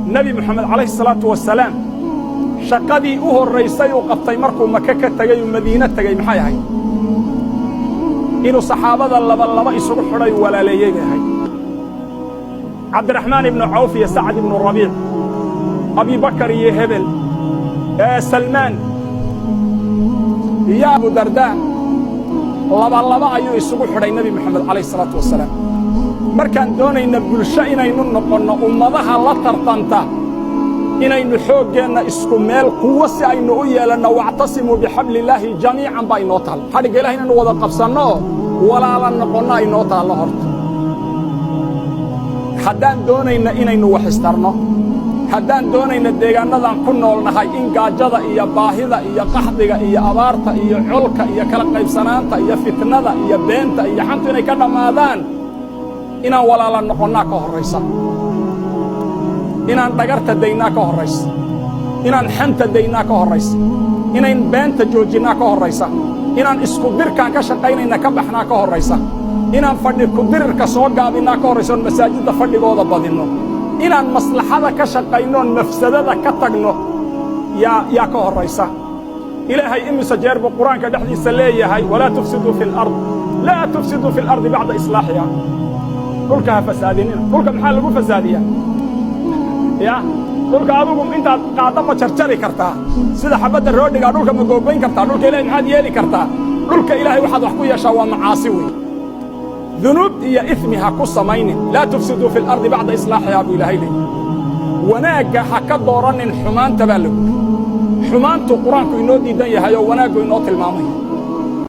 Nebi Moxamed calayhi salaatu wasalaam shaqadii u horraysay uu qabtay markuu Maka ka tegey uu Madiine tegey maxay ahayd? Inuu saxaabada laba laba isugu xidhay, walaaleeyey bay ahayd. Cabdiraxmaan ibnu Cawf iyo Sacad ibnu Rabiic, Abibakar iyo hebel, Salmaan iyo Abudardaa, laba laba ayuu isugu xidhay Nebi Moxamed calayhi salaatu wasalaam. Markaan doonayna bulsho inaynu noqonno ummadaha la tartanta, inaynu xooggeenna isku meel quwo si aynu u yeelanno, واعتصموا بحبل الله جميعا baa inoo taal. Xadhigga Ilaah inaynu wada qabsanno oo walaala noqonno aynoo taallo horta. Haddaan doonayna inaynu wax istarno, haddaan doonayna deegaannadan ku noolnahay in gaajada iyo baahida iyo qaxdiga iyo abaarta iyo colka iyo kala qaybsanaanta iyo fitnada iyo beenta iyo xantu inay ka dhammaadaan, inaan walaala noqonnaa ka horraysa, inaan dhagarta daynaa ka horraysa, inaan xanta daynaa ka horraysa, inayn beenta joojinnaa ka horraysa, inaan isku dirkaan ka shaqaynayna ka baxnaa ka horraysa, inaan fadhi ku-dirirka soo gaabinnaa ka horraysa oon masaajidda fadhigooda badinno, inaan maslaxada ka shaqaynoon mafsadada ka tagno yaa ka horraysa. Ilaahay imise jeer buu Qur-aanka dhexdiisa leeyahay: ولا تفسدوا في الأرض، لا تفسدوا في الأرض بعد إصلاحها؟ Dhulka ha fasaadinina. Dhulka maxaa lagu fasaadiyaa? Ya dhulka adigu intaad qaadda ma jarjari kartaa? Sida xabadda roodhigaa dhulka ma googoyn kartaa? Dhulka Ilahay maxaad yeeli kartaa? Dhulka Ilaahay waxaad wax ku yeeshaa waa macaasi wey, dunuub iyo ismi ha ku samaynin. لا تفسدوا في الأرض بعد إصلاحها buu Ilaahay leeyay. Wanaagga ha ka dooranin xumaanta baa lagu yidhi. Xumaantu Qur-aanku inoo diidan yahay oo wanaaggu inoo tilmaamay.